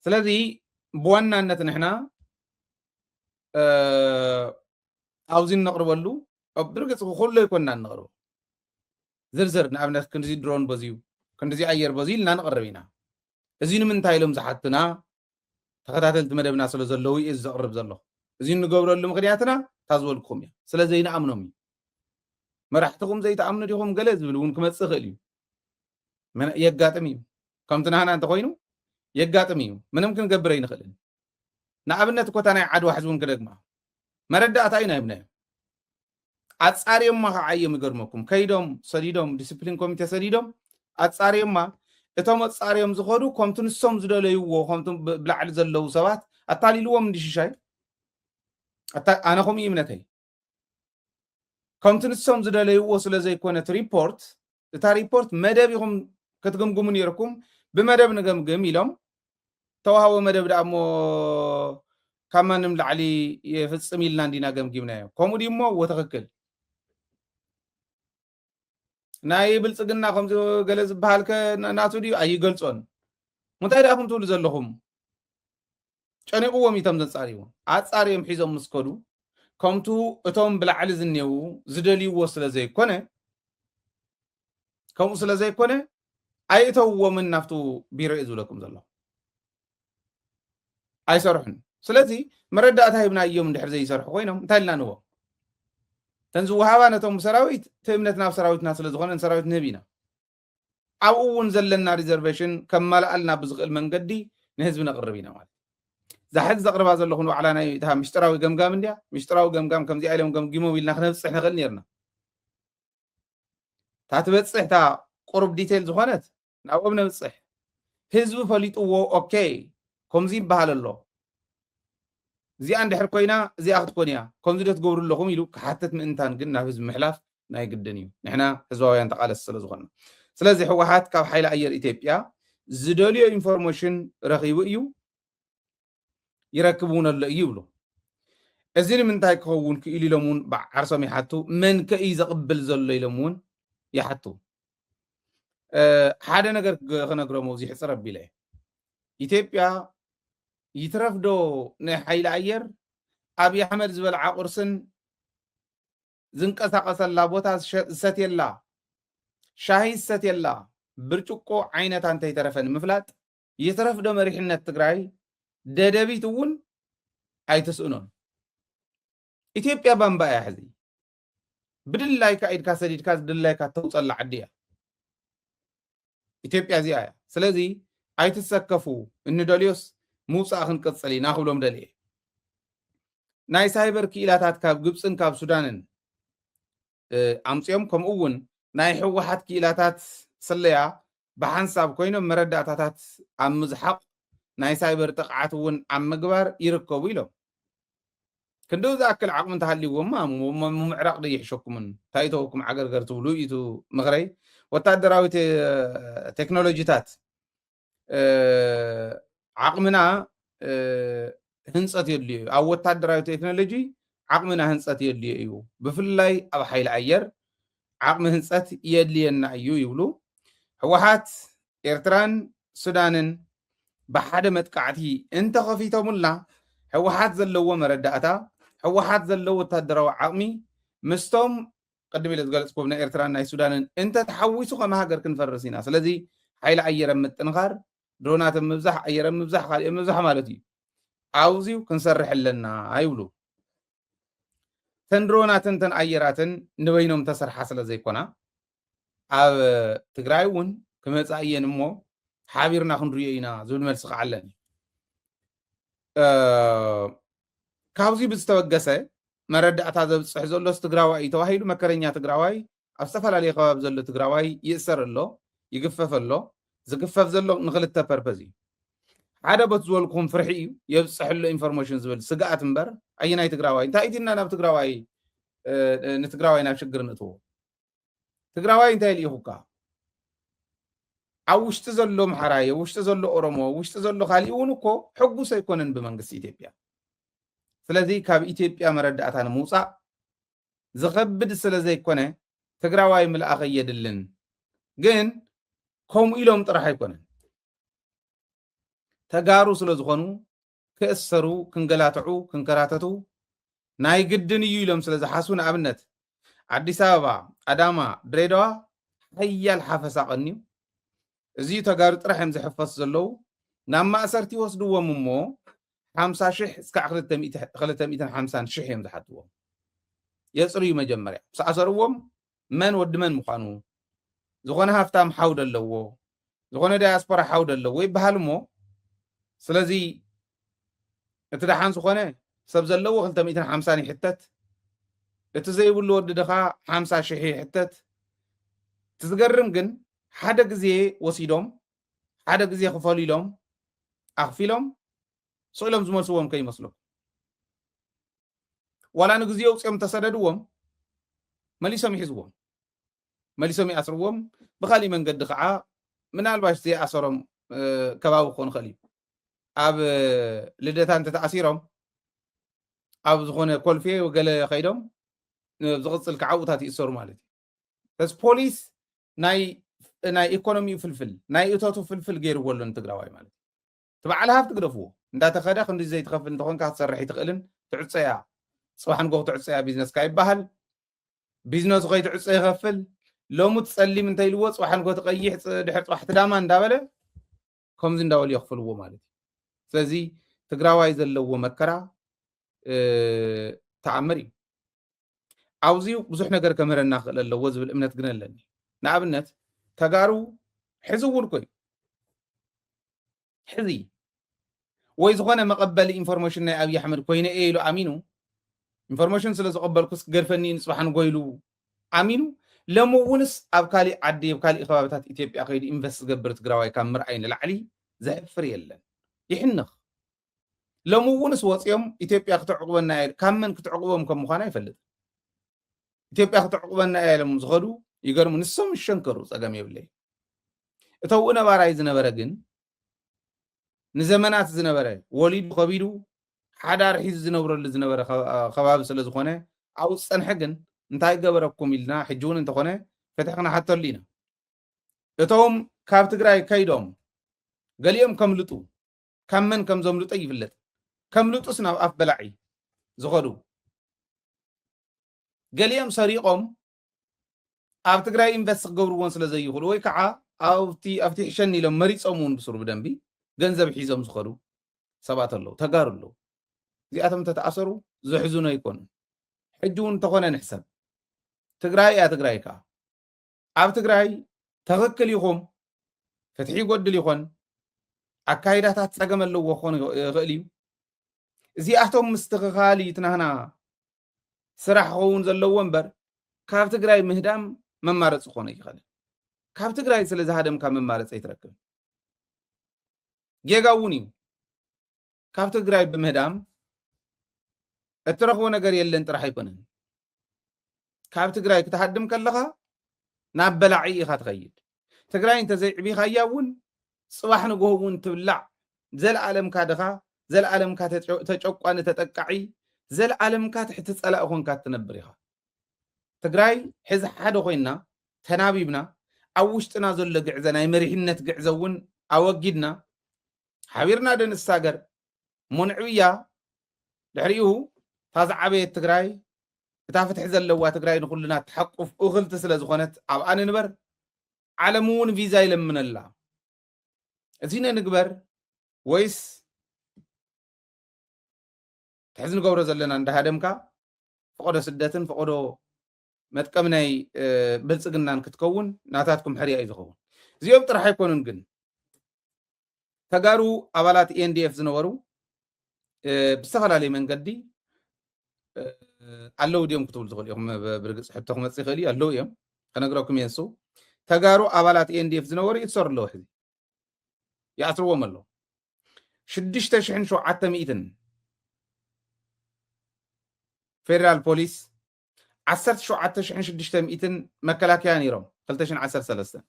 ስለዚ ብዋናነት ንሕና ኣብዚ እነቕርበሉ፣ ብርግፅ ኩሉ ኣይኮንና እንቕርቦ፣ ዝርዝር ንኣብነት ክንዚ ድሮን በዝዩ፣ ክንዚ ኣየር በዝዩ ኢልና ንቕርብ ኢና። እዚ ንምንታይ ኢሎም ዝሓትና ተኸታተልቲ መደብና ስለ ዘለዉ እየ ዘቕርብ ዘለኹ። እዚ እንገብረሉ ምኽንያትና እታ ዝበልኩኹም እያ፣ ስለ ዘይንኣምኖም እዩ። መራሕትኹም ዘይትኣምኑ ዲኹም ገለ ዝብል እውን ክመፅእ ይኽእል እዩ። የጋጥም እዩ። ከምቲ ናህና እንተኮይኑ የጋጥም እዩ። ምንም ክንገብር ኣይንኽእልን። ንኣብነት እኮ እታ ናይ ዓድዋ ሕዚ እውን ክደግማ፣ መረዳእታ ኢና ሂብናዮም። ኣጻርዮማ ከዓ እዮም ይገርመኩም፣ ከይዶም ሰዲዶም፣ ዲስፕሊን ኮሚቴ ሰዲዶም ኣጻርዮማ። እቶም ኣጻርዮም ዝኸዱ ከምቲ ንሶም ዝደለይዎ፣ ከምቲ ብላዕሊ ዘለዉ ሰባት ኣታሊልዎም እንዲሽሻይ። ኣነ ከምኡ እምነተይ። ከምቲ ንሶም ዝደለይዎ ስለ ዘይኮነ እቲ ሪፖርት፣ እታ ሪፖርት መደብ ኢኹም ክትግምግሙ ነይርኩም፣ ብመደብ ንገምግም ኢሎም ተዋህቦ መደብ ደኣ እሞ ካብ ማንም ላዕሊ የፍጽም ኢልና እንዲና ገምጊምናዮ። ከምኡ ድዩ እሞ? እዎ፣ ትኽክል። ናይ ብልጽግና ከምዚ ገለ ዝበሃል ከ ናቱ ድዩ? ኣይገልጾን። እንታይ ደኣ ክትብሉ ዘለኹም? ጨኒቕዎም እዩ እቶም ዘጻርይዎ። ኣጻርዮም ሒዞም ምስ ከዱ፣ ከምቱ እቶም ብላዕሊ ዝኔዉ ዝደልይዎ ስለ ዘይኮነ፣ ከምኡ ስለ ዘይኮነ፣ ኣይእተውዎምን ናብቱ ቢሮ እየ ዝብለኩም ዘለኹ። ኣይሰርሑን። ስለዚ መረዳእታ ሂብናዮም እንድሕር ዘይሰርሑ ኮይኖም እንታይ ኢልና ንቦ? እተን ዝወሃባ ነቶም ሰራዊት፣ እቲ እምነት ናብ ሰራዊትና ስለ ዝኾነ ንሰራዊት ንህብ ኢና። ኣብኡ እውን ዘለና ሪዘርቬሽን ከማልኣልና ብዝኽእል መንገዲ ንህዝቢ ነቕርብ ኢና ማለት እዩ። እዛ ሕዚ ዘቕርባ ዘለኹ ንባዕላ ናይ እታ ምሽጥራዊ ገምጋም እንድያ። ምሽጥራዊ ገምጋም ከምዚኣ ኢሎም ገምጊሞም ኢልና ክነብፅሕ ንኽእል ነርና። እታ ትበፅሕ እታ ቁሩብ ዲቴል ዝኾነት ናብኦም ነብፅሕ። ህዝቢ ፈሊጥዎ፣ ኦኬ፣ ከምዚ ይበሃል ኣሎ፣ እዚኣ እንድሕር ኮይና እዚኣ ክትኮን እያ፣ ከምዚ ዶ ትገብሩ ኣለኹም ኢሉ ክሓትት ምእንታን ግን ናብ ህዝቢ ምሕላፍ ናይ ግድን እዩ። ንሕና ህዝባውያን ተቓለስቲ ስለ ዝኾንና። ስለዚ ህወሓት ካብ ሓይሊ ኣየር ኢትዮጵያ ዝደልዮ ኢንፎርሜሽን ረኺቡ እዩ፣ ይረክብ እውን ኣሎ እዩ ይብሉ። እዚ ንምንታይ ክኸውን ክኢሉ ኢሎም እውን ብዓርሶም ይሓቱ። መን ከ እዩ ዘቕብል ዘሎ ኢሎም እውን ይሓቱ። ሓደ ነገር ክነግሮም ኣብዚ ሕፅር ኣቢለ፣ ኢትዮጵያ ይትረፍ ዶ ናይ ሓይሊ ኣየር ኣብይ ኣሕመድ ዝበልዓ ቁርስን ዝንቀሳቐሰላ ቦታ ዝሰትየላ ሻሂ ዝሰትየላ ብርጭቆ ዓይነታ እንተይተረፈ ንምፍላጥ፣ ይትረፍ ዶ መሪሕነት ትግራይ ደደቢት እውን ኣይትስእኖን። ኢትዮጵያ ባምባ እያ ሕዚ። ብድላይካ ኢድካ ሰዲድካ ዝድላይካ ተውፀላ ዓዲ እያ ኢትዮጵያ እዚኣ እያ። ስለዚ ኣይትሰከፉ፣ እንደልዮስ ምውፃእ ክንቅፅል ኢና ክብሎም ደልየ። ናይ ሳይበር ክኢላታት ካብ ግብፅን ካብ ሱዳንን ኣምፅኦም፣ ከምኡ እውን ናይ ህወሓት ክኢላታት ስለያ ብሓንሳብ ኮይኖም መረዳእታታት ኣብ ምዝሓቕ ናይ ሳይበር ጥቕዓት እውን ኣብ ምግባር ይርከቡ ኢሎም። ክንድኡ ዝኣክል ዓቕሚ እንተሃልይዎማ ምምዕራቕ ደይሕሸኩምን እንታይ ተወኩም ዓገርገር ትብሉ እዩ ምኽረይ። ወታደራዊ ቴክኖሎጂታት ዓቕምና ህንፀት የድልዮ እዩ። ኣብ ወታደራዊ ቴክኖሎጂ ዓቕምና ህንፀት የድልዮ እዩ። ብፍላይ ኣብ ሓይሊ ኣየር ዓቕሚ ህንፀት የድልየና እዩ ይብሉ። ህወሓት ኤርትራን ሱዳንን ብሓደ መጥቃዕቲ እንተኸፊቶምልና፣ ህወሓት ዘለዎ መረዳእታ፣ ህወሓት ዘለዎ ወታደራዊ ዓቕሚ ምስቶም ቅድም ኢለ ዝገለፅኩም ናይ ኤርትራን ናይ ሱዳንን እንተተሓዊሱ ከም ሃገር ክንፈርስ ኢና። ስለዚ ሓይሊ ኣየር ኣብ ምጥንኻር፣ ድሮናት ኣብ ምብዛሕ፣ ኣየር ኣብ ምብዛሕ፣ ካልእ ኣብ ምብዛሕ ማለት እዩ። ኣብዚዩ ክንሰርሕ ኣለና ይብሉ። ተን ድሮናትን ተን ኣየራትን ንበይኖም ተሰርሓ ስለ ዘይኮና፣ ኣብ ትግራይ እውን ክመፃ እየን እሞ ሓቢርና ክንሪኦ ኢና ዝብል መልሲ ከዓ ኣለኒ። ካብዚ ብዝተበገሰ መረዳእታ ዘብፅሕ ዘሎስ ትግራዋይ እዩ ተባሂሉ፣ መከረኛ ትግራዋይ ኣብ ዝተፈላለየ ከባቢ ዘሎ ትግራዋይ ይእሰር ኣሎ፣ ይግፈፍ ኣሎ። ዝግፈፍ ዘሎ ንክልተ ፐርፐዝ እዩ። ሓደ ቦት ዝበልኩም ፍርሒ እዩ፣ የብፅሕ ኣሎ ኢንፎርሜሽን ዝብል ስግኣት እምበር ኣየናይ ትግራዋይ እንታይ ኢድና ናብ ትግራዋይ ንትግራዋይ ናብ ሽግር ንእትዎ? ትግራዋይ እንታይ ልኢኹካ? ኣብ ውሽጢ ዘሎ ኣምሓራይ፣ ኣብ ውሽጢ ዘሎ ኦሮሞ፣ ኣብ ውሽጢ ዘሎ ካሊእ እውን እኮ ሕጉስ ኣይኮነን ብመንግስቲ ኢትዮጵያ። ስለዚ ካብ ኢትዮጵያ መረዳእታ ንምውፃእ ዝኸብድ ስለ ዘይኮነ ትግራዋይ ምልኣኸ የድልን። ግን ከምኡ ኢሎም ጥራሕ ኣይኮነን። ተጋሩ ስለ ዝኾኑ ክእሰሩ፣ ክንገላትዑ፣ ክንከራተቱ ናይ ግድን እዩ ኢሎም ስለ ዝሓስቡ፣ ንኣብነት ኣዲስ ኣበባ፣ ኣዳማ፣ ድሬዳዋ ሓያል ሓፈሳ ቀንዩ። እዚ ተጋሩ ጥራሕ እዮም ዝሕፈሱ ዘለዉ። ናብ ማእሰርቲ ይወስድዎም እሞ ሓምሳ ሽሕ እስካዕ ክልተ ሚእቲ፣ ክልተ ሚእትን ሓምሳን ሽሕ እዮም ዝሓትዎም። የፅርዩ መጀመርያ ምስ ኣሰርዎም መን ወዲ መን ምዃኑ፣ ዝኾነ ሃፍታም ሓው ደለዎ፣ ዝኾነ ዳያስፖራ ሓው ደለዎ ይበሃል እሞ፣ ስለዚ እቲ ደሓን ዝኾነ ሰብ ዘለዎ ክልተ ሚእትን ሓምሳን ይሕተት፣ እቲ ዘይብሉ ወዲ ድኻ ሓምሳ ሽሕ ይሕተት። እቲ ዝገርም ግን ሓደ ግዜ ወሲዶም ሓደ ግዜ ክፈሉ ኢሎም ኣኽፊሎም ስቕ ኢሎም ዝመልስዎም ከይመስለኩም። ዋላ ንግዜ ውፅኦም ተሰደድዎም መሊሶም ይሕዝዎም፣ መሊሶም ይኣስርዎም። ብካሊእ መንገዲ ከዓ ምናልባሽ ዘይኣሰሮም ከባቢ ክኾን ይኽእል እዩ። ኣብ ልደታ እንተተኣሲሮም ኣብ ዝኾነ ኮልፌ ገለ ከይዶም ዝቕፅል ከዓ ኣብኡታት ይእሰሩ ማለት እዩ። ስለዚ ፖሊስ ናይ ናይ ኢኮኖሚኡ ፍልፍል ናይ እቶቱ ፍልፍል ገይርዎ ኣሎ ንትግራዋይ ማለት እዩ። እቲ በዓል ሃፍቲ ግደፍዎ እንዳተኸደ ክንዲ ዘይትኸፍል እንተኾንካ ክትሰርሕ ይትኽእልን ትዕፀያ ፅባሕ ንጎ ክትዕፀያ ቢዝነስካ ይበሃል። ቢዝነሱ ከይትዕፀ ይኸፍል። ሎሚ ትፀሊም እንተኢልዎ ፅባሕ ንጎ ትቐይሕ፣ ድሕር ፅባሕ ትዳማ እንዳበለ ከምዚ እንዳበሉ የኽፍልዎ ማለት እዩ። ስለዚ ትግራዋይ ዘለዎ መከራ ተኣምር እዩ። ኣብዚ ብዙሕ ነገር ከምህረና ክእል ኣለዎ ዝብል እምነት ግን ኣለኒ። ንኣብነት ተጋሩ ሕዚ እውን ኮይ ሕዚ ወይ ዝኾነ መቐበሊ ኢንፎርሜሽን ናይ ኣብይ ኣሕመድ ኮይነ እየ ኢሉ ኣሚኑ ኢንፎርሜሽን ስለ ዝቐበልኩስ ክገድፈኒ ንፅባሕ ንጎ ኢሉ ኣሚኑ ሎሚ እውንስ ኣብ ካሊእ ዓዲ ኣብ ካሊእ ከባብታት ኢትዮጵያ ከይዱ ኢንቨስት ዝገብር ትግራዋይ ካብ ምርኣይ ንላዕሊ ዘሕፍር የለን። ይሕንኽ። ሎሚ እውንስ ወፂኦም ኢትዮጵያ ክትዕቁበና እያ ካብ መን ክትዕቁቦም ከም ምዃና ይፈልጥ። ኢትዮጵያ ክትዕቁበና እያ ኢሎም ዝኸዱ ይገርሙ። ንሶም ይሸንከሩ ፀገም የብለይ። እተውኡ ነባራይ ዝነበረ ግን ንዘመናት ዝነበረ ወሊዱ ከቢዱ ሓዳር ሒዙ ዝነብረሉ ዝነበረ ከባቢ ስለ ዝኾነ ኣብኡ ዝፀንሐ ግን እንታይ ገበረኩም ኢልና ሕጂ እውን እንተኾነ ፍትሒ ክነሓተሉ ኢና። እቶም ካብ ትግራይ ከይዶም ገሊኦም ከምልጡ ካብ መን ከም ዘምልጦ ይፍለጥ። ከምልጡስ ናብ ኣፍ በላዒ ዝኸዱ ገሊኦም ሰሪቖም ኣብ ትግራይ ኢንቨስት ክገብርዎን ስለ ዘይኽእሉ ወይ ከዓ ኣብቲ ኣብቲ ይሕሸኒ ኢሎም መሪፆም እውን ብስሩ ብደንቢ ገንዘብ ሒዞም ዝኸዱ ሰባት ኣለዉ፣ ተጋሩ ኣለዉ። እዚኣቶም እንተተኣሰሩ ዘሕዝኖ ኣይኮኑን። ሕጂ እውን እንተኾነ ንሕሰብ። ትግራይ እያ ትግራይ ከዓ ኣብ ትግራይ ትኽክል ኢኹም፣ ፍትሒ ይጎድል ይኾን፣ ኣካይዳታት ፀገም ኣለዎ ክኾን ይኽእል እዩ። እዚኣቶም ምስትኽኻል እዩ እቲ ናህና ስራሕ ክኸውን ዘለዎ እምበር ካብ ትግራይ ምህዳም መማረፂ ክኾን ኣይኽእልን። ካብ ትግራይ ስለ ዝሃደምካ መማረፂ ኣይትረክብን። ጌጋ እውን እዩ። ካብ ትግራይ ብምህዳም እትረኽቦ ነገር የለን ጥራሕ ኣይኮነን። ካብ ትግራይ ክትሃድም ከለኻ ናብ በላዒ ኢኻ ትኸይድ። ትግራይ እንተዘይዕቢኻያ እውን ፅባሕ ንግሆ እውን ትብላዕ ዘለኣለምካ ድኻ ዘለኣለምካ ተጨቋኒ ተጠቃዒ ዘለኣለምካ ትሕቲ ፀላኢ ኮንካ ትነብር ኢኻ። ትግራይ ሕዚ ሓደ ኮይና ተናቢብና ኣብ ውሽጥና ዘሎ ግዕዘ ናይ መሪሕነት ግዕዘ እውን ኣወጊድና ሓቢርና ዶ ንሳገር እሞ ንዕብያ ድሕሪኡ እታ ዝዓበየት ትግራይ እታ ፍትሒ ዘለዋ ትግራይ ንኩልና ትሓቁፍ እኽልቲ ስለ ዝኾነት ኣብኣ ንንበር። ዓለም እውን ቪዛ ይለምነላ። እዚ ነንግበር ወይስ ትሕዚ ንገብሮ ዘለና እንዳሃደምካ ፈቐዶ ስደትን ፈቐዶ መጥቀሚ ናይ ብልፅግናን ክትከውን ናታትኩም ሕርያ እዩ ዝኸውን። እዚኦም ጥራሕ ኣይኮኑን ግን ተጋሩ ኣባላት ኤንዲኤፍ ዝነበሩ ብዝተፈላለየ መንገዲ ኣለዉ ድዮም ክትብሉ ትኽእሉ ኢኹም። ብርግፅ ሕቶ ክመፅእ ይኽእል እዩ ኣለዉ እዮም። ከነግረኩም እየ ንሱ ተጋሩ ኣባላት ኤንዲኤፍ ዝነበሩ ይእሰሩ ኣለዉ ሕዚ ይኣስርዎም ኣለዉ። ሽዱሽተ ሽሕን ሸውዓተ ሚእትን ፌደራል ፖሊስ ዓሰርተ ሸውዓተ ሽሕን ሽዱሽተ ሚእትን መከላከያ ነይሮም ክልተ ሽሕን ዓሰርተ ሰለስተን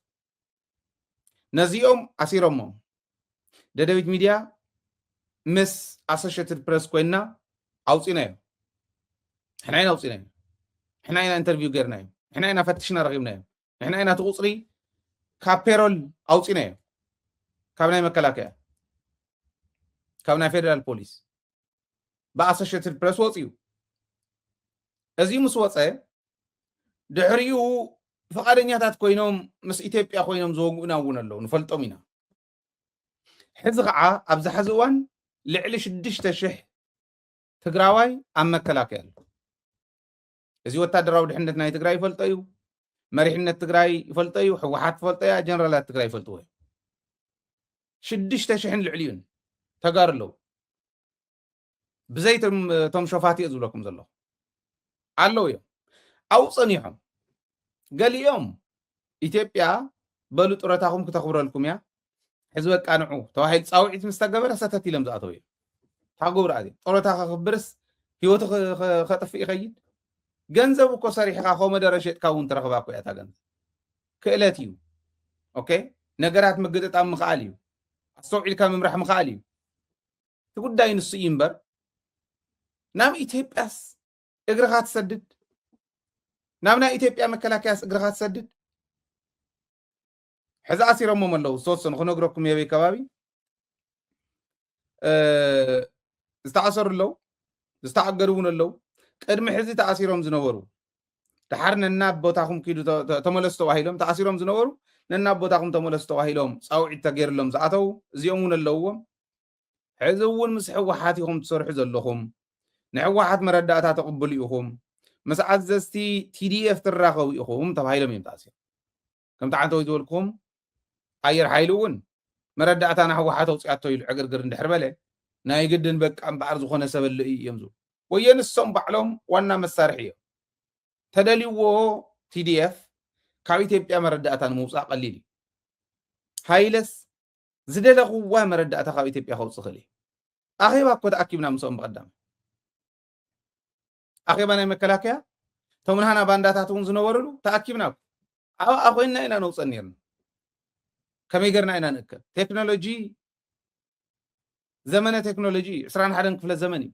ነዚኦም ኣሲሮሞም ደደቢት ሚድያ ምስ ኣሶሽትድ ፕረስ ኮይና ኣውፂናዮም። ንሕና ኢና ኣውፂናዮም። ንሕና ኢና ኢንተርቪው ገይርናዮም። ንሕና ኢና ፈትሽና ረኺብናዮም። ንሕና ኢና እቲ ቁፅሪ ካብ ፔሮል ኣውፂናዮ ካብ ናይ መከላከያ ካብ ናይ ፌደራል ፖሊስ ብኣሶሽትድ ፕረስ ወፅዩ። እዚ ምስ ወፀ ድሕሪኡ ፍቓደኛታት ኮይኖም ምስ ኢትዮጵያ ኮይኖም ዝወግኡና እውን ኣለዉ፣ ንፈልጦም ኢና። ሕዚ ከዓ ኣብዚ ሕዚ እዋን ልዕሊ ሽዱሽተ ሽሕ ትግራዋይ ኣብ መከላከያ ኣሎ። እዚ ወታደራዊ ድሕነት ናይ ትግራይ ይፈልጦ እዩ፣ መሪሕነት ትግራይ ይፈልጦ እዩ፣ ህወሓት ትፈልጦ እያ፣ ጀነራላት ትግራይ ይፈልጥዎ እዩ። ሽዱሽተ ሽሕን ልዕሊኡን ተጋሩ ኣለዉ። ብዘይ እቶም ሸፋት እየ ዝብለኩም ዘለኹ ኣለዉ እዮም። ኣብኡ ፀኒሖም ገሊኦም ኢትዮጵያ በሉ ጡረታኹም ክተኽብረልኩም እያ፣ ሕዚ በቃ ንዑ ተባሂሉ ፃውዒት ምስ ተገበረ ሰተት ኢሎም ዝኣተው እዮም። ታጎብር ኣትዮም ጡረታ ከኽብርስ ህይወቱ ከጥፍእ ይኸይድ። ገንዘብ እኮ ሰሪሕኻ ኮመደረ ሸጥካ እውን ትረኽባ እኮ እያ እታ ገንዘብ። ክእለት እዩ። ኦኬ፣ ነገራት ምግጥጣም ምኽኣል እዩ። ኣስተውዒልካ ምምራሕ ምኽኣል እዩ። እቲ ጉዳይ ንሱ እዩ እምበር ናብ ኢትዮጵያስ እግርኻ ትሰድድ? ናብ ናይ ኢትዮጵያ መከላከያስ እግርኻ ትሰድድ? ሕዚ ኣሲሮሞም ኣለዉ ዝተወሰኑ ክነግረኩም የበይ ከባቢ ዝተኣሰሩ ኣለዉ፣ ዝተኣገዱ እውን ኣለዉ። ቅድሚ ሕዚ ተኣሲሮም ዝነበሩ ድሓር ነናብ ቦታኹም ኪዱ ተመለሱ ተባሂሎም ተኣሲሮም ዝነበሩ ነናብ ቦታኹም ተመለሱ ተባሂሎም ፃውዒት ተገይርሎም ዝኣተዉ እዚኦም እውን ኣለውዎም። ሕዚ እውን ምስ ህወሓት ኢኹም ትሰርሑ ዘለኹም፣ ንህወሓት መረዳእታ ተቕብሉ ኢኹም፣ ምስ ኣዘዝቲ ቲዲኤፍ ትራኸቡ ኢኹም ተባሂሎም እዮም ተኣሲሮም። ከምቲ ዓንተወይ ዝበልኩም ኣየር ሓይሊ እውን መረዳእታና ህወሓት ኣውፅኣቶ ኢሉ ዕግርግር እንድሕር በለ ናይ ግድን በቃ እምበኣር ዝኾነ ሰብ ኣሎ እዩ እዮም ዝብሉ። ወየ ንሶም ባዕሎም ዋና መሳርሒ እዮም። ተደልይዎ ቲዲኤፍ ካብ ኢትዮጵያ መረዳእታ ንምውፃእ ቀሊል እዩ። ሃይለስ ዝደለኽዋ መረዳእታ ካብ ኢትዮጵያ ከውፅእ ክእል እዩ። ኣኼባ እኮ ተኣኪብና ምስኦም ብቐዳም ኣኼባ ናይ መከላከያ እቶም ናህና ባንዳታት እውን ዝነበሩሉ ተኣኪብና ኣብኣ ኮይንና ኢና ነውፀን ነርና። ከመይ ገርና ኢና ንእከብ? ቴክኖሎጂ ዘመነ ቴክኖሎጂ ዕስራን ሓደን ክፍለ ዘመን እዩ።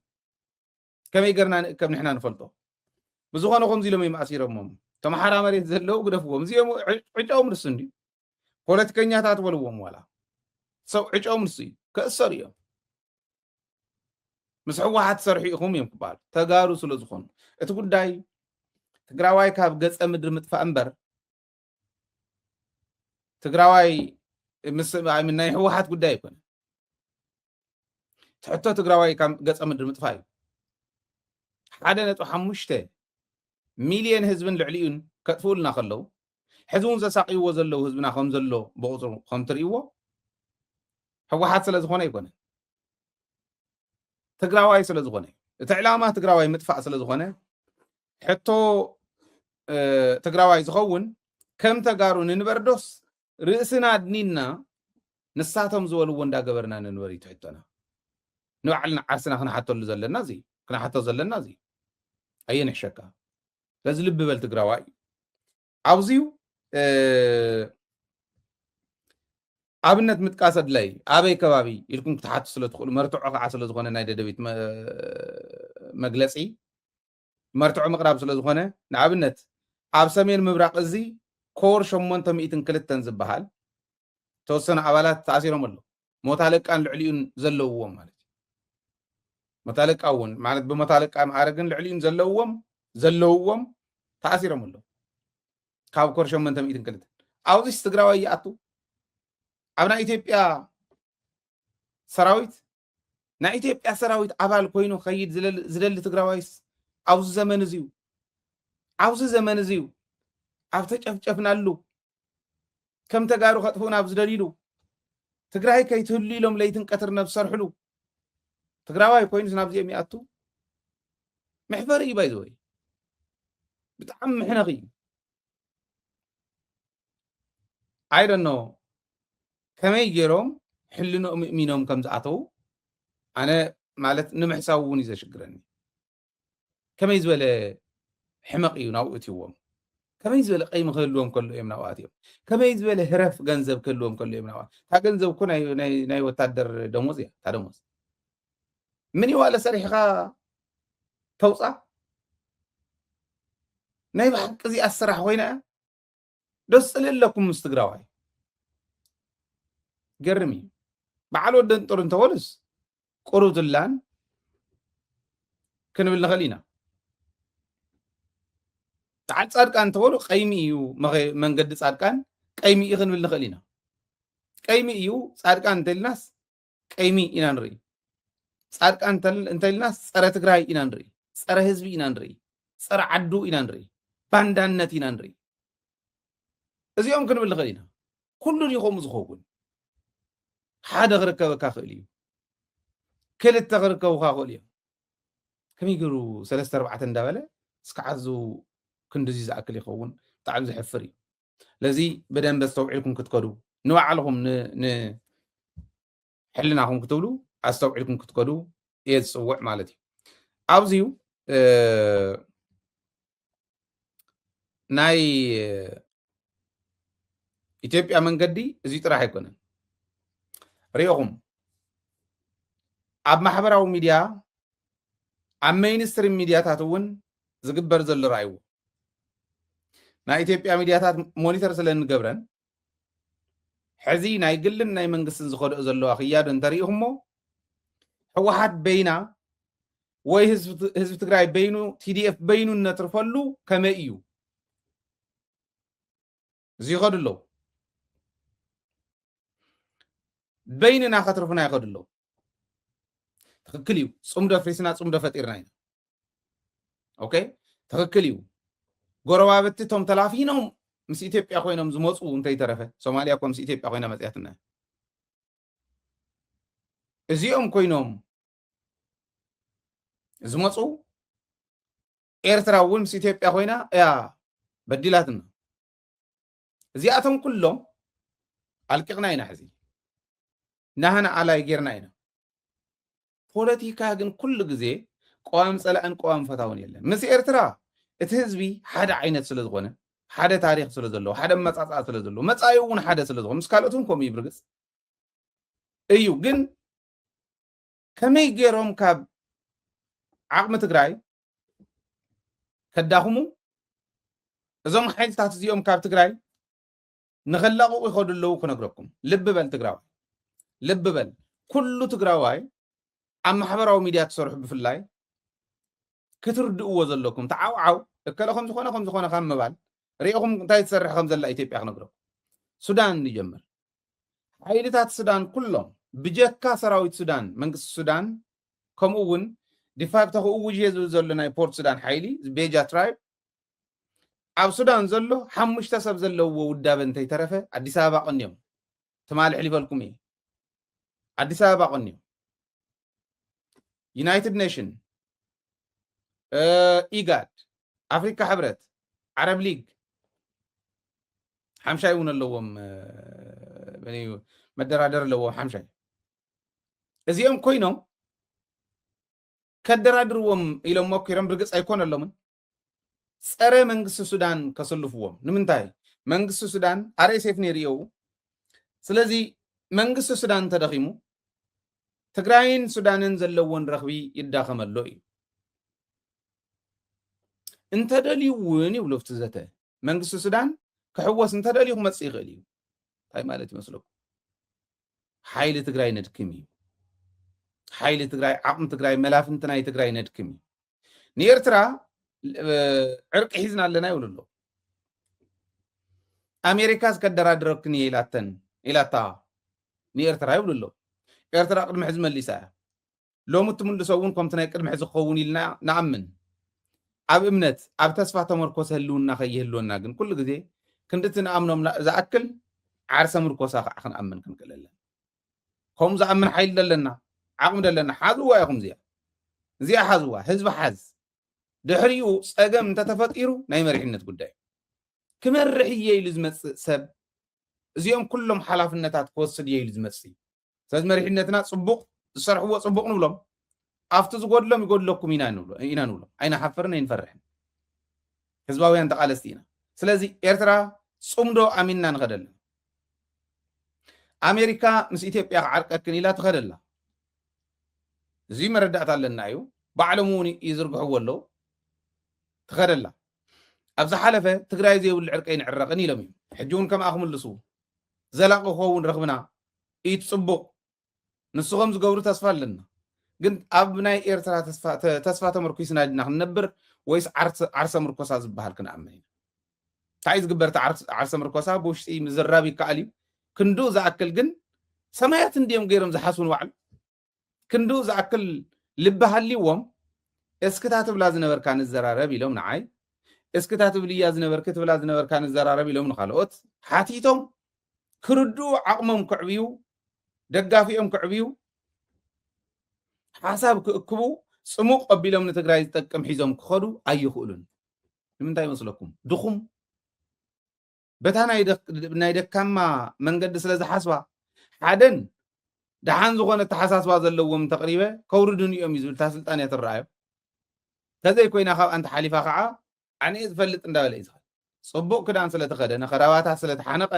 ከመይ ገርና ንእከብ ንሕና ንፈልጦ። ብዝኾነ ከምዚ ኢሎም እዮም ኣሲሮሞም። ተመሓራ መሬት ዘለዉ ግደፍዎም። እዚኦም ዕጫኦም ንሱ እንዲ ፖለቲከኛታት በልዎም ዋላ ሰው ዕጫኦም ንሱ እዩ። ከእሰሩ እዮም። ምስ ህወሓት ትሰርሑ ኢኹም እዮም ክበሃሉ ተጋሩ ስለ ዝኾኑ እቲ ጉዳይ ትግራዋይ ካብ ገፀ ምድሪ ምጥፋእ እምበር ትግራዋይ ምስ ናይ ህወሓት ጉዳይ ኣይኮነ። ትሕቶ ትግራዋይ ካብ ገፀ ምድሪ ምጥፋእ እዩ። ሓደ ነጥቢ ሓሙሽተ ሚልዮን ህዝብን ልዕሊኡን ከጥፍኡልና ከለዉ ሕዚ እውን ዘሳቅይዎ ዘለዉ ህዝብና ከም ዘሎ ብቁፅሩ ከም ትርእይዎ ህወሓት ስለ ዝኾነ ኣይኮነን። ትግራዋይ ስለ ዝኾነ እቲ ዕላማ ትግራዋይ ምጥፋእ ስለ ዝኾነ ሕቶ ትግራዋይ ዝኸውን ከም ተጋሩ ንንበርዶስ ርእስና ኣድኒና ንሳቶም ዝበልዎ እንዳገበርና ንንበር እዩ ትሕቶና። ንባዕልና ዓርስና ክነሓተሉ ዘለና እዚ ክነሓቶ ዘለና እዚ ኣየንሕሸካ። ስለዚ ልቢ በል ትግራዋይ እዩ። ኣብዚዩ ኣብነት ምጥቃስ ኣድላይ ኣበይ ከባቢ ኢልኩም ክትሓቱ ስለ ትኽእሉ መርትዖ ከዓ ስለ ዝኾነ ናይ ደደቢት መግለፂ መርትዖ ምቕራብ ስለ ዝኾነ ንኣብነት ኣብ ሰሜን ምብራቕ እዚ ኮር ሸሞንተ ሚእትን ክልተን ዝበሃል ተወሰነ ኣባላት ተኣሲሮም ኣለዉ። ሞት ኣለቃን ልዕሊኡን ዘለውዎም ማለት እዩ። ሞት ኣለቃ እውን ማለት ብሞት ኣለቃ ማዕረግን ልዕሊኡን ዘለውዎም ዘለውዎም ተኣሲሮም ኣለዉ። ካብ ኮር ሸሞንተ ሚእትን ክልተን ኣብዚስ ትግራዋይ ይኣቱ ኣብ ናይ ኢትዮጵያ ሰራዊት ናይ ኢትዮጵያ ሰራዊት ኣባል ኮይኑ ከይድ ዝደሊ ትግራዋይስ ኣብዚ ዘመን እዚዩ ኣብዚ ዘመን እዚዩ ኣብ ተጨፍጨፍናሉ ከም ተጋሩ ከጥፍኡና ኣብ ዝደልይሉ ትግራይ ከይትህሉ ኢሎም ለይትን ቀትርን ኣብ ዝሰርሕሉ ትግራዋይ ኮይኑስ ናብዚኦም ይኣቱ መሕፈሪ እዩ ባይዘወይ ብጣዕሚ ምሕነቕ እዩ። I don't know ከመይ ገይሮም ሕልንኦም እሚኖም ከም ዝኣተዉ ኣነ ማለት ንምሕሳብ እውን እዩ ዘሽግረኒ። ከመይ ዝበለ ሕመቕ እዩ ናብኡ እትዎም ከመይ ዝበለ ቀይሚ ክህልዎም ከሎ እዮም ናብኡ ኣትዮም ከመይ ዝበለ ህረፍ ገንዘብ ክህልዎም ከሎ እዮም ናብኡ እታ ገንዘብ እኮ ናይ ወታደር ደሞዝ እያ እታ ደሞዝ ምን ይዋለ ሰሪሕኻ ተውፃ ናይ ብሓቂ እዚኣ ስራሕ ኮይና እያ ደስ ፅልእ ኣለኩም ምስ ትግራዋይ ገርም እዩ በዓል ወደን ጥሩ እንተበሉስ ቁሩብ ትላን ክንብል ንኽእል ኢና። በዓል ጻድቃን እንተበሉ ቀይሚ እዩ፣ መኸ-፣ መንገዲ ጻድቃን ቀይሚ እዩ ክንብል ንኽእል ኢና። ቀይሚ እዩ ጻድቃን እንተልናስ ቀይሚ ኢና ንርኢ። ጻድቃን እንተል-፣ እንተልናስ ጸረ ትግራይ ኢና ንርኢ፣ ጸረ ህዝቢ ኢና ንርኢ፣ ጸረ ዓዱ ኢና ንርኢ፣ ባንዳነት ኢና ንርኢ። እዚኦም ክንብል ንኽእል ኢና። ኩሉ ድዩ ከምኡ ዝኸውን? ሓደ ክርከበካ ክእል እዩ፣ ክልተ ክርከቡካ ክእል እዮም። ከመይ ገይሩ ሰለስተ ኣርባዕተ እንዳበለ እስካዕ ኣዙ ክንድዚ ዝኣክል ይኸውን? ብጣዕሚ ዘሕፍር እዩ። ስለዚ ብደንበ ኣስተውዒልኩም ክትከዱ፣ ንባዕልኹም ን-፣ ንሕልናኹም ክትብሉ ኣስተውዒልኩም ክትከዱ እየ ዝፅውዕ ማለት እዩ። ኣብዚዩ፣ እ፣ ናይ ኢትዮጵያ መንገዲ እዚ ጥራሕ ኣይኮነን። ሪኢኹም ኣብ ማሕበራዊ ሚድያ፣ ኣብ ሜይንስትሪም ሚድያታት እውን ዝግበር ዘሎ ረኣይዎ። ናይ ኢትዮጵያ ሚድያታት ሞኒተር ስለ እንገብረን፣ ሕዚ ናይ ግልን ናይ መንግስትን ዝኸድኦ ዘለዋ ክያዶ እንተሪኢኹሞ፣ ህወሓት በይና ወይ ህዝቢ፣ ህዝቢ ትግራይ በይኑ፣ ቲ ዲ ኤፍ በይኑ እነትርፈሉ ከመይ እዩ? እዚ ይኸዱ ኣለዉ። በይንና ከትርፉና ይኸዱ ኣለዉ። ትኽክል እዩ። ጽምዶ ኣፍሪስና ጽምዶ ፈጢርና ኢና። ኦኬ? ትኽክል እዩ። ጎረባብቲ እቶም ተላፊኖም ምስ ኢትዮጵያ ኮይኖም ዝመፁ እንተይተረፈ፣ ሶማልያ እኮ ምስ ኢትዮጵያ ኮይና መፅያትና እያ። እዚኦም ኮይኖም ዝመፁ፣ ኤርትራ እውን ምስ ኢትዮጵያ ኮይና እያ በዲላትና። እዚኣቶም ኩሎም ኣልቂቕና ኢና። ሕዚ ናህና ኣላይ ጌርና ኢና። ፖለቲካ ግን ኩሉ ግዜ ቀዋም ጸላእን ቀዋም ፈታውን የለን። ምስ ኤርትራ እቲ ህዝቢ ሓደ ዓይነት ስለ ዝኾነ፣ ሓደ ታሪኽ ስለ ዘለዎ፣ ሓደ ኣመጻጽኣ ስለ ዘለዎ፣ መጻኢኡ እውን ሓደ ስለ ዝኾነ፣ ምስ ካልኦት እውን ከምኡ እዩ ብርግጽ እዩ። ግን ከመይ ገይሮም ካብ ዓቕሚ ትግራይ ከዳኽሙ፣ እዞም ሓይልታት እዚኦም ካብ ትግራይ ንኸላቕቑ ይኸዱ ኣለዉ ክነግረኩም። ልቢ በል ትግራዋይ፣ ልቢ በል። ኩሉ ትግራዋይ ኣብ ማሕበራዊ ሚድያ ትሰርሑ ብፍላይ ክትርድእዎ ዘለኩም። ተዓውዓው፣ እከለ ከም ዝኾነ ከም ዝኾነ ካብ ምባል ሪኢኹም እንታይ ትሰርሕ ከም ዘላ ኢትዮጵያ ክነግረኩም። ሱዳን ንጀምር። ሓይልታት ሱዳን ኩሎም ብጀካ ሰራዊት ሱዳን፣ መንግስቲ ሱዳን፣ ከምኡ እውን ዲፋክቶ ክእውጅ እየ ዝብል ዘሎ ናይ ፖርት ሱዳን ሓይሊ፣ ቤጃ ትራይብ፣ ኣብ ሱዳን ዘሎ ሓሙሽተ ሰብ ዘለዎ ውዳበ እንተይተረፈ ኣዲስ ኣበባ ቀንዮም። ትማሊ ኣሕሊፈልኩም እየ። ኣዲስ ኣበባ ቀንዮም። ዩናይትድ ኔሽን፣ እ፣ ኢጋድ፣ ኣፍሪካ ሕብረት፣ ዓረብ ሊግ ሓምሻይ እውን ኣለዎም። እ፣ መን እዩ መደራደር ኣለዎም ሓምሻይ። እዚኦም ኮይኖም ከደራድርዎም ኢሎም ሞኪሮም፣ ብርግጽ ኣይኮነሎምን። ጸረ መንግስቲ ሱዳን ከስልፍዎም። ንምንታይ? መንግስቲ ሱዳን ኣር ኤስ ኤፍ ነይሩ እዩ። ስለዚ መንግስቲ ሱዳን እንተደኺሙ፣ ትግራይን ሱዳንን ዘለዎን ረኽቢ ይዳኸመሎ እዩ። እንተደልዩ እውን ይብሉ ኣብቲ ዘተ፣ መንግስቲ ሱዳን ክሕወስ እንተደልዩ ክመጽእ ይኽእል እዩ። እንታይ ማለት ይመስለኩም? ሓይሊ ትግራይ ነድክም እዩ። ሓይሊ ትግራይ፣ ዓቕሚ ትግራይ፣ መላፍንቲ ናይ ትግራይ ነድክም እዩ። ንኤርትራ፣ እ፣ ዕርቂ ሒዝና ኣለና ይብሉ ኣለዉ። ኣሜሪካ ዝከደራድረክን እየ ኢላተን፣ ኢላታ ንኤርትራ ይብሉ ኣለዉ። ኤርትራ ቅድሚ ሕዚ መሊሳ እያ። ሎሚ እትምልሶ እውን ከምቲ ናይ ቅድሚ ሕዚ ክኸውን ኢልና ንኣምን። ኣብ እምነት፣ ኣብ ተስፋ ተመርኮሰ ህልውና ከይህልወና ግን ኩሉ ግዜ ክንዲ እቲ ንኣምኖም ና-፣ ዝኣክል ዓርሰ ምርኮሳ ከዓ ክንኣምን ክንክእል ኣለና። ከምኡ ዝኣምን ሓይሊ ደለና፣ ዓቕሚ ደለና፣ ሓዝዋ ኢኹም እዚኣ። እዚኣ ሓዝዋ፣ ህዝቢ ሓዝ። ድሕሪኡ ጸገም እንተተፈጢሩ ናይ መሪሕነት ጉዳይ እዩ። ክመርሕ እየ ኢሉ ዝመጽእ ሰብ እዚኦም ኩሎም ሓላፍነታት ክወስድ እየ ኢሉ ዝመጽእ እዩ። ስለዚ መሪሕነትና ጽቡቕ፣ ዝሰርሕዎ ጽቡቕ ንብሎም፣ ኣብቲ ዝጎድሎም ይጎድለኩም ኢና ንብሎ-፣ ኢና ንብሎም። ኣይንሓፍርን ኣይንፈርሕን። ህዝባውያን ተቓለስቲ ኢና። ስለዚ ኤርትራ ጽምዶ ኣሚንና ንኸደልና። ኣሜሪካ ምስ ኢትዮጵያ ክዓርቀክን ኢላ ትኸደላ። እዚ መረዳእታ ኣለና እዩ። ባዕሎም እውን ይዝርግሕዎ ኣለዉ። ትኸደላ። ኣብ ዝሓለፈ ትግራይ ዘይብሉ ዕርቂ ኣይንዕረቕን ኢሎም እዮም። ሕጂ እውን ከምኣ ክምልሱ። ዘላቒ ክኸውን ረኽብና። ኢቲ ጽቡቕ። ንስኹም ዝገብሩ ተስፋ ኣለና። ግን ኣብ ናይ ኤርትራ ተስፋ ተስፋ ተመርኩስና ድና ክንነብር ወይስ ዓርሰ ምርኮሳ ዝበሃል ክንኣምን ኢና? እንታይ ዝግበር ዓርሰ ምርኮሳ ብውሽጢ ምዝራብ ይከኣል እዩ። ክንዱ ዝኣክል ግን ሰማያት እንዲዮም ገይሮም ዝሓስቡ ንባዕሉ ክንዱ ዝኣክል ልቢ ሃልዎም እስክታ ትብላ ዝነበርካ ንዘራረብ ኢሎም ንዓይ እስክታ ትብልያ ዝነበርክ ትብላ ዝነበርካ ንዘራረብ ኢሎም ንካልኦት ሓቲቶም ክርድኡ ዓቕሞም ክዕብዩ ደጋፊኦም ክዕብዩ ሓሳብ ክእክቡ ጽሙቕ ኣቢሎም ንትግራይ ዝጠቅም ሒዞም ክኸዱ ኣይኽእሉን። ንምንታይ ይመስለኩም? ድኹም በታ ናይ ደካማ መንገዲ ስለ ዝሓስባ ሓደን ደሓን ዝኾነ ተሓሳስባ ዘለዎም እንተቕሪበ ከውርዱን እዮም እዩ ዝብል እታ ስልጣን እያ ትረኣዮ። ተዘይኮይና ካብ ኣንቲ ሓሊፋ ከዓ ኣነ ዝፈልጥ እንዳበለ እዩ ዝኸድ። ፅቡቅ ክዳን ስለተኸደነ ከራባታ ስለተሓነቀ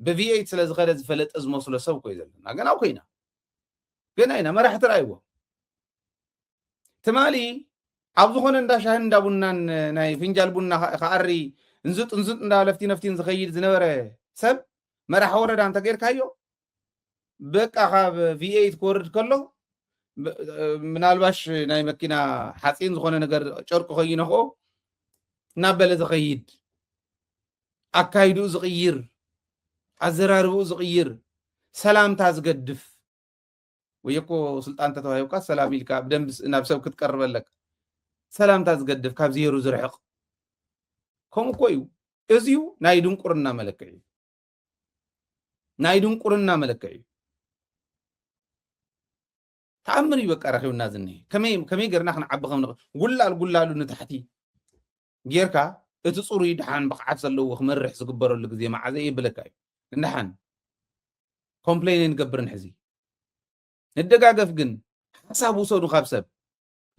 ብቪኤት ስለዝኸደ ዝፈለጠ ዝመስሎ ሰብ ኮይ ዘለና ገና ኮይና ገና ኢና መራሕቲ ርኣይዎ። ትማሊ ኣብ ዝኾነ እንዳ ሻሂን እንዳ ቡናን ናይ ፍንጃል ቡና ክኣሪ እንዝጥ እንዝጥ እንዳ ለፍቲ ነፍቲን ዝኸይድ ዝነበረ ሰብ መራሒ ወረዳ እንተገይርካዮ በቃ ካብ ቪኤት ክወርድ ከሎ ምናልባሽ ናይ መኪና ሓፂን ዝኾነ ነገር ጨርቁ ከይነኽኦ እናበለ ዝኸይድ ኣካይድኡ ዝቕይር ኣዘራርብኡ ዝቕይር ሰላምታ ዝገድፍ ወየኮ ስልጣን ተተዋሂብካ ሰላም ኢልካ ብደንብ ናብ ሰብ ክትቀርበለካ ሰላምታ ዝገድፍ ካብ ዜሩ ዝርሕቕ ከምኡ እኮ እዩ። እዚዩ ናይ ድንቁርና መለክዕ እዩ። ናይ ድንቁርና መለክዕ እዩ። ተኣምር እዩ በቃ ረኺብና ዝኒሄ ከመይ ከመይ ገርና ክንዓቢ ከም ንኽእል ጉላል ጉላሉ ንታሕቲ ጌርካ እቲ ፅሩይ ድሓን ብቕዓት ዘለዎ ክመርሕ ዝግበረሉ ግዜ መዓዘ ይብለካ እዩ። ንድሓን ኮምፕሌን ንገብርን ሕዚ ንደጋገፍ ግን ሓሳብ ውሰዱ ካብ ሰብ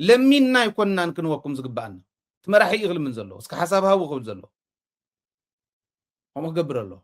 ለሚንና ኣይኮንናን ክንወኩም ዝግባኣና እቲ መራሒ እዩ ክልምን ዘለዎ እስከ ሓሳብ ሃቡ ክብል ዘለዎ ከምኡ ክገብር ኣለዎ።